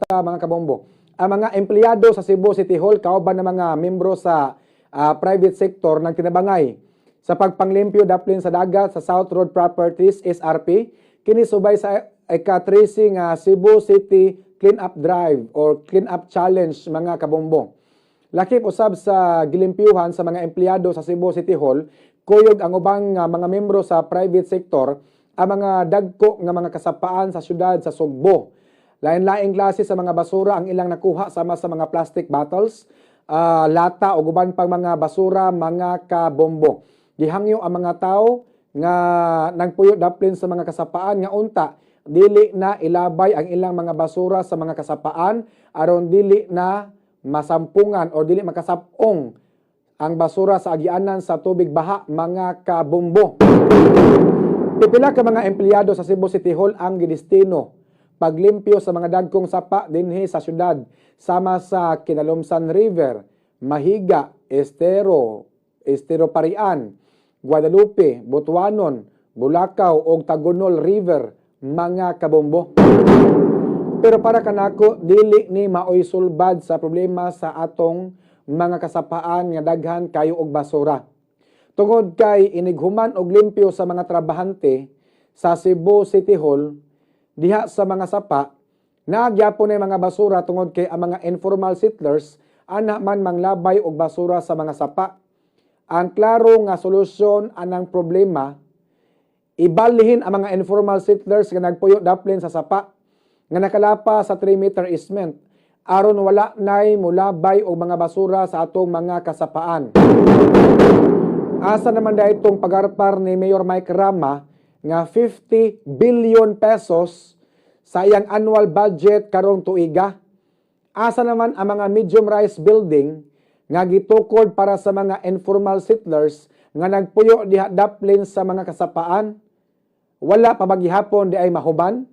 Balita, mga kabombo. Ang mga empleyado sa Cebu City Hall kauban ng mga membro sa private sector nagtinabangay sa pagpanglimpyo daplin sa dagat sa South Road Properties SRP, kini subay sa ika-13 nga Cebu City Clean Up Drive or Clean Up Challenge, mga kabombo. Lakip usab sa gilimpyuhan sa mga empleyado sa Cebu City Hall, kuyog ang ubang mga membro sa private sector ang mga dagko nga mga kasapaan sa syudad sa Sugbo. Lain-laing klase sa mga basura ang ilang nakuha, sama sa mga plastic bottles, lata o uban pang mga basura, mga kabombo. Gihangyo ang mga tao nga nagpuyo daplin sa mga kasapaan nga unta dili na ilabay ang ilang mga basura sa mga kasapaan aron dili na masampungan o dili makasapong ang basura sa agianan sa tubig baha, mga kabombo. Pipila ka mga empleyado sa Cebu City Hall ang gidestino paglimpyo sa mga dagkong sapa dinhi sa syudad, sama sa Kinalumsan River, Mahiga, Estero, Estero Parian, Guadalupe, Butuanon, Bulacau ug Tagonol River, mga kabombo. Pero para kanako, dili ni maoy sulbad sa problema sa atong mga kasapaan nga daghan kayo og basura. Tungod kay inighuman og limpyo sa mga trabahante sa Cebu City Hall diha sa mga sapa, naagyapon na mga basura tungod kay ang mga informal settlers ana man manglabay og basura sa mga sapa. Ang klaro nga solusyon anang problema, ibalihin ang mga informal settlers nga nagpuyo daplin sa sapa nga nakalapa sa 3-meter easement aron wala nay mulabay og mga basura sa atong mga kasapaan. Asa naman dahil itong pagarpar ni Mayor Mike Rama nga 50 billion pesos sa iyang annual budget karong tuiga? Asa naman ang mga medium rise building nga gitukod para sa mga informal settlers nga nagpuyo diha daplin sa mga kasapaan? Wala pa gihapon diay mahuman?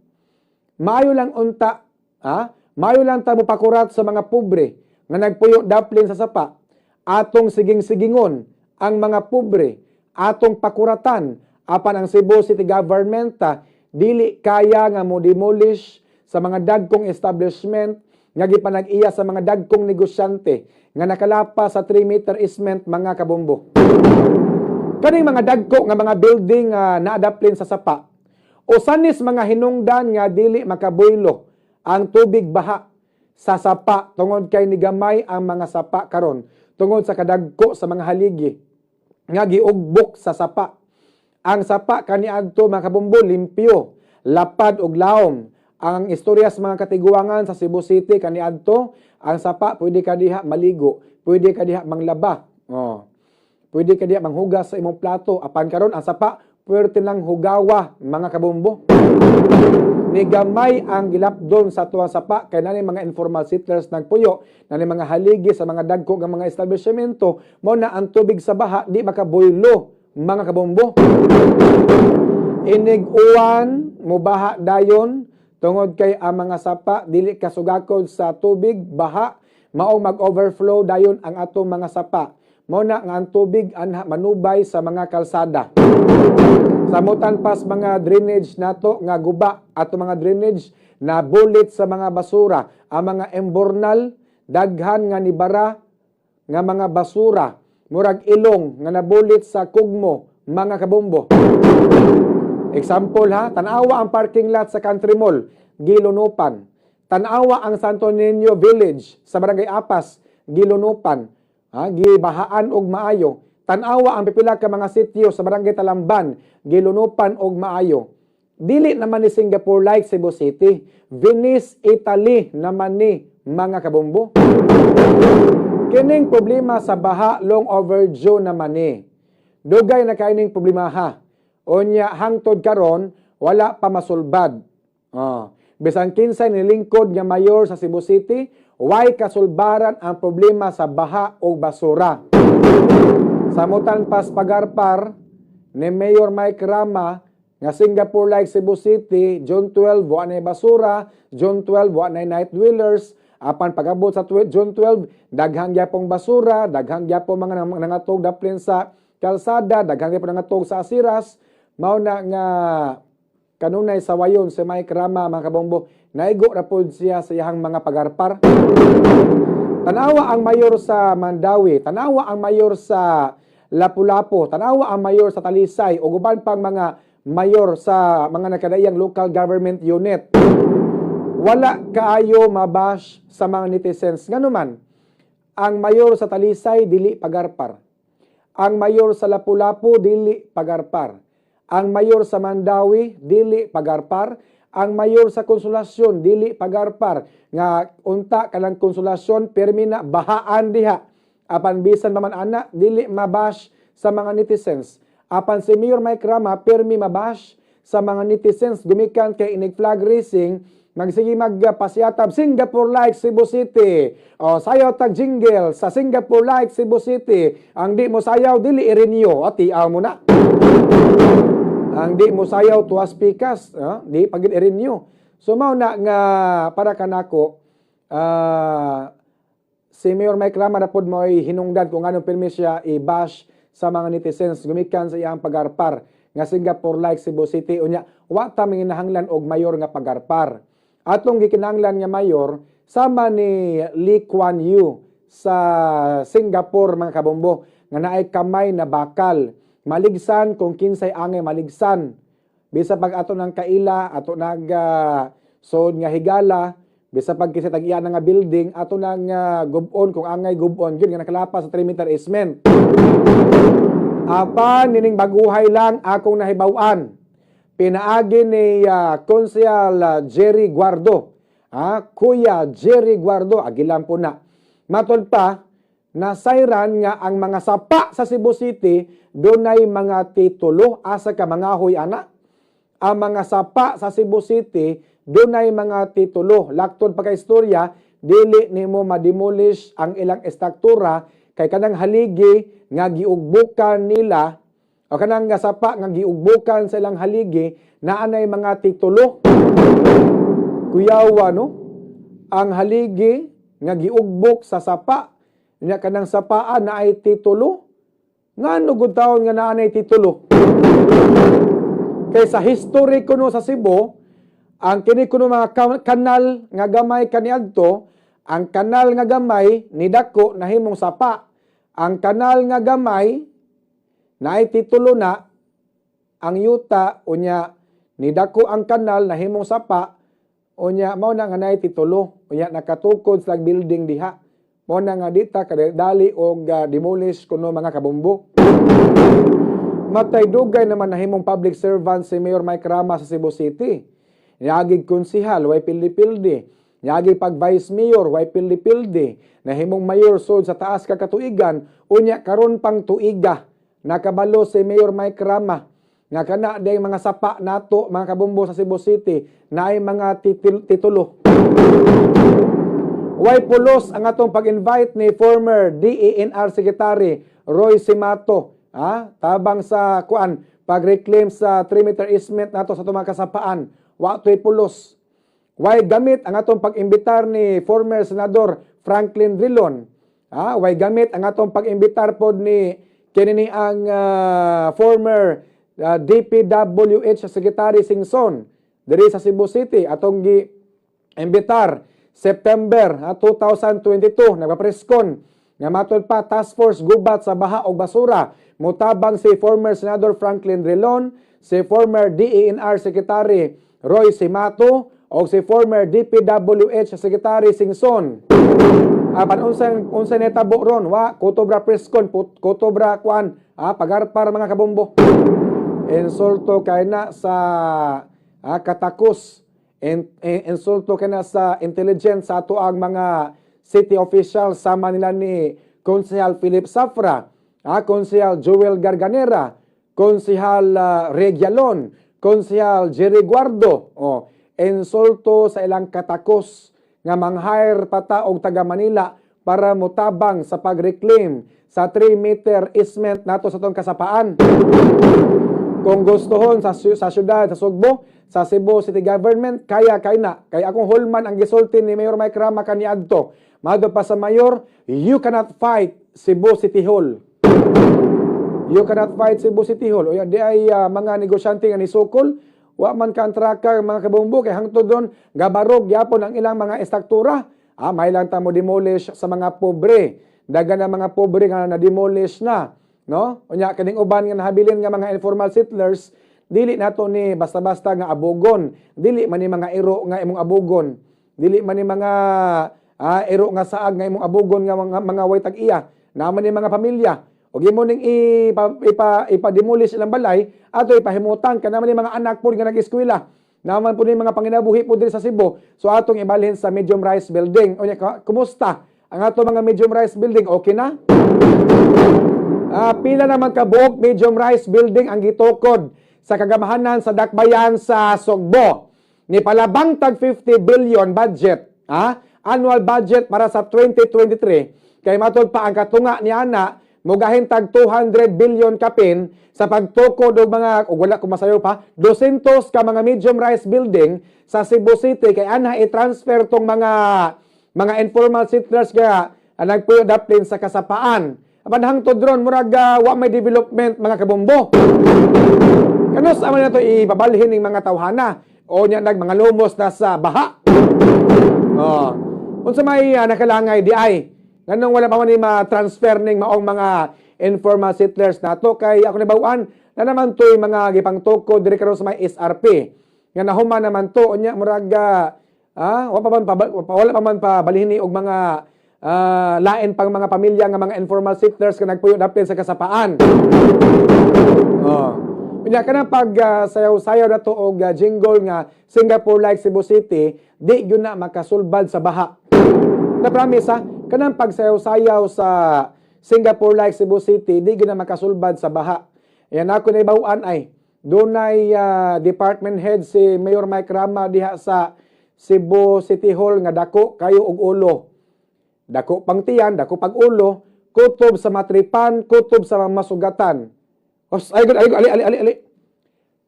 Maayo lang unta, ha? Maayo lang ta mopakurat sa mga pobre nga nagpuyo daplin sa sapa. Atong siging-sigingon ang mga pobre, atong pakuratan, apan ang Cebu City Government dili kaya nga mo demolish sa mga dagkong establishment nga gipanag-iya sa mga dagkong negosyante nga nakalapa sa 3-meter easement, mga kabombo. Kaning mga dagko nga mga building nga naadaplin sa sapa, usanis mga hinungdan nga dili makabuylo ang tubig baha sa sapa tungod kay nigamay ang mga sapa karon tungod sa kadagko sa mga haligi nga giugbok sa sapa. Ang sapa kaniadto, mga kabombo, limpyo, lapad og lawom. Ang istorya sa mga katiguangan sa Cebu City kaniadto, ang sapa pwede ka diha maligo, pwede ka diha manglaba. Oh. Pwede ka diha manghugas sa imong plato. Apan karon ang sapa puwerte lang hugawa, mga kabombo. Nigamay ang gilapdon sa tuwang sapa kay nani mga informal settlers nagpuyo, nani mga haligi sa mga dagko nga mga establishmento, mao na ang tubig sa baha di makabuylo, mga kabombo. Inig uwan, mubaha dayon tungod kay ang mga sapa dili kasugakod sa tubig baha, mao mag-overflow dayon ang atong mga sapa. Mao na nga ang tubig anha manubay sa mga kalsada. Samutan pas mga drainage nato nga guba, ato mga drainage na bulit sa mga basura, ang mga imbornal daghan nga nibara nga mga basura, murag ilong nga nabulit sa kugmo, mga kabombo. Example ha, tanawa ang parking lot sa Country Mall, Gilunupan. Tanawa ang Santo Niño Village sa Barangay Apas, Gilunupan. Ha, gibahaan og maayo. Tanawa ang pipila ka mga sityo sa Barangay Talamban, gilunupan og maayo. Dili naman ni Singapore like Cebu City. Venice, Italy naman ni, mga kabombo. Kining problema sa baha, long overdue naman ni. Dugay na kay ning problema ha. Unya hangtod karon wala pa masulbad. Oh. Bisan kinsay nilingkod nga mayor sa Cebu City, way kasulbaran ang problema sa baha o basura. Samutan pas pagarpar ni Mayor Mike Rama nga Singapore like Cebu City, June 12 wa na basura, June 12 wa na night dwellers, apan pag-abot sa June 12, daghang gyapong basura, daghang gyapong mga nangatog daplin sa kalsada, daghang gyapong nangatog sa asiras, mao na nga Kanunay sa wayon si Mike Rama, mga kabombo, naigo ra pod siya sa iyang mga pagarpar. Tanawa ang mayor sa Mandaue, tanawa ang mayor sa Lapu-Lapu, tanawa ang mayor sa Talisay, ug uban pang mga mayor sa mga nakadaiyang local government unit. Wala kaayo mabash sa mga netizens. Nganuman, ang mayor sa Talisay dili pagarpar. Ang mayor sa Lapu-Lapu dili pagarpar. Ang mayor sa Mandaue dili pagarpar. Ang mayor sa Konsolasyon dili pagarpar. Nga unta kanang Konsolasyon pirmi na bahaan diha. Apan bisan pa man ana, dili mabash sa mga netizens. Apan si Mayor Mike Rama pirmi mabash sa mga netizens gumikan kay inig flag raising, magsige magpasiyatab, "Singapore like Cebu City." O sayaw tag jingle sa "Singapore like Cebu City." Ang di mo sayaw, dili i-renew. O tiaw mo na. Ang di mo sayaw, tuwas pikas, di pagid i-renew. So mao na nga para kanako, si Mayor Mike Rama na pod mo'y hinungdan kung anong pirmi siya i-bash sa mga netizens gumikan sa iyang pagarpar nga "Singapore like Cebu City." Unya wa ta manginahanglan og mayor nga pagarpar. Atong gikinahanglan nga mayor sama ni Lee Kuan Yew sa Singapore, mga kabombo, nga naay kamay na bakal, maligsan kung kinsay angay maligsan. Bisa pag ato ng kaila, ato nag sood nga higala, bisa pag kinsa tag-iya na nga building, ato nang gubon kung angay gubon gyud nga nakalapas sa 3 meter easement. Apan nining baguhay lang akong nahibaw-an. Pinaagi ni Konsehal Jerry Guardo. Ah, Kuya Jerry Guardo, agilan po na. Matod pa, nasayran nga ang mga sapa sa Cebu City dunay mga titulo. Asa ka mangahoy ana? Ang mga sapa sa Cebu City dunay mga titulo. Laktod pa kay istorya, dili nimo ma-demolish ang ilang estruktura kay kanang haligi nga giugbukan nila o kanang nga sapa nga giugbukan sa ilang haligi, naanay mga titulo. Kuyawa, no? Ang haligi nga giugbok sa sapa nya, kanang sapaan na ay titulo. Ngano gud taon nga naanay titulo? Kay sa history kuno sa Cebu, ang kini kuno mga kanal nga gamay kaniadto, ang kanal nga gamay nidako, nahimong sapa. Ang kanal nga gamay naay titulo na ang yuta, unya nidako ang kanal, nahimong sapa, unya mao na nga naay titulo, unya nakatukod sa building diha. Mao na nga dita kadali og demolish kuno, mga kabombo. Matay dugay naman nahimong public servant si Mayor Mike Rama sa Cebu City. Niagig konsihal, way pildi-pildi. Niagig pag vice mayor, way pildi-pildi. Nahimong mayor sud sa taas ka katuigan, unya karon pang tuiga. Nakabalo si Mayor Mike Rama nga kana day mga sapa nato, mga kabombo, sa Cebu City naay mga titulo. Way pulos ang atong pag-invite ni former DENR Secretary Roy Simato, tabang sa kuan pag-reclaim sa 3 meter easement nato sa atong mga kasapaan. Wa to'y pulos. Way gamit ang atong pag-imbitar ni former Senador Franklin Drilon. Way gamit ang atong pag-imbitar pod ni kini ni ang former DPWH Secretary Singson diri sa Cebu City. Atong gi imbitar September 2022, nagpa-presscon nga matod pa task force gubat sa baha og basura, mutabang si former Senador Franklin Drilon, si former DENR Secretary Roy Simato o si former DPWH Secretary Singson. Apan unsay unsay netabo ron? Wa, kutob ra presscon, kutob ra kuan, pagarpar, mga kabombo. Insulto kay na sa katakos. Insulto kay na sa intelligence sa ato ang mga city officials sama nila ni Konsehal Philip Safra, Konsehal Joel Garganera, Konsehal Regialon, Konsehal Jerry Guardo. Oh, insulto sa ilang katakos nga mang-hire pa ta og taga Manila para motabang sa pag-reclaim sa 3 meter easement nato sa atong kasapaan. Kung gustohon sa syudad sa Sugbo, sa Cebu City Government, kaya kay na. Kay akong hulman ang gisulti ni Mayor Mike Rama kaniadto. Mado pa sa mayor, you cannot fight Cebu City Hall. You cannot fight Cebu City Hall. O yan, di ay mga negosyante nga nisukol, Wa man ka mga kabombo kay hangtod ron gabarog gyapon ang ilang mga estruktura. May lang ta mo demolish sa mga pobre. Dagan na mga pobre nga na-demolish na, no? Unya kining uban nga nahabilin nga mga informal settlers, dili nato ni basta-basta nga abugon. Dili man ni mga iro nga imong abugon. Dili man ni mga iro nga saag nga imong abugon nga mga way tag-iya. Naman ni mga pamilya. Og imo ning ipa-demolish ilang balay, ato ipahimutan ka naman ni mga anak po nga nag-eskwela. Naman po ni mga panginabuhi po diri sa Cebu. So atong ibalhin sa medium rise building. Unya kumusta ang ato mga medium rise building? Okay na? Pila naman kabuok medium rise building ang gitukod sa kagamahanan sa Dakbayan sa Sugbo? Ni palabang tag 50 billion budget, annual budget para sa 2023. Kay matod pa ang katunga ni ana, mugahin tag 200 billion kapin sa pagtukod og mga, og wala ko masayo pa, 200 ka mga medium rise building sa Cebu City kay ana i-transfer tong mga informal settlers nga nagpuyo daplin sa kasapaan. Apan hangtod ron murag wa may development, mga kabombo. Kanus man nato ipabalhin ning mga tawhana o nya nag mga lumos na sa baha? Oh. Unsa may nakalangay di ay? Nganong wala pa man ni ma-transfer ning maong mga informal settlers nato? Kay ako nabaw-an na naman to'y mga gipangtukod diri karon sa may SRP. Nga nahuman naman to, unya murag wala pa man pa balhin og mga lain pang mga pamilya nga mga informal settlers nga nagpuyo dapit sa kasapaan. Oh. Unya kanang pag sayaw-sayaw na to og jingle nga Singapore like Cebu City, di gyud na makasulbad sa baha. Na promise ha, kanang pagsayaw-sayaw sa Singapore like Cebu City, di gyud na makasulbad sa baha. Yan ako naibaw-an ay dunay department head si Mayor Mike Rama diha sa Cebu City Hall nga dako kayo og ulo. Dako pang tiyan, dako pag ulo, kutob sa matripan, kutob sa masugatan. Os, ay, ay, ali, ali, ali, ali.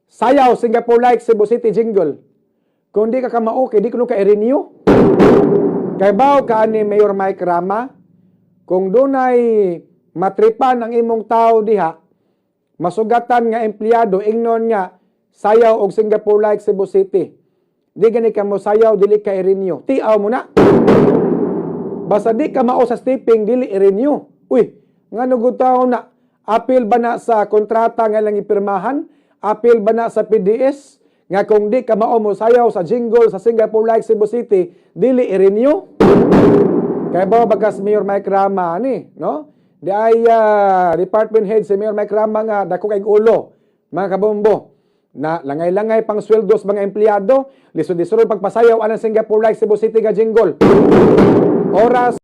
Sayaw, Singapore like Cebu City jingle. Kung di ka kamao, kay di ko ka i-renew. Kay baw ka ni Mayor Mike Rama, kung dunay matripan ang imong tao diha, masugatan nga empleyado, ingnon nga, sayaw og Singapore like Cebu City. Di gani ka mo sayaw, dili ka i-renew. Tiaw mo na. Basta di ka mao sa stepping, dili i-renew. Uy, nga gud taon na, apil ba na sa kontrata nga lang ipirmahan? Apil ba na sa PDS? Nga kung di ka mao mo sayaw sa jingle sa Singapore like Cebu City, dili i-renew? Kay ba bagas Mayor Mike Rama ni, no? Di ay department head si Mayor Mike Rama nga dako kay ulo, mga kabombo. Na langay-langay pang sweldo sa mga empleyado, lisod-lisod pagpasayaw anang Singapore like Cebu City nga jingle. Oras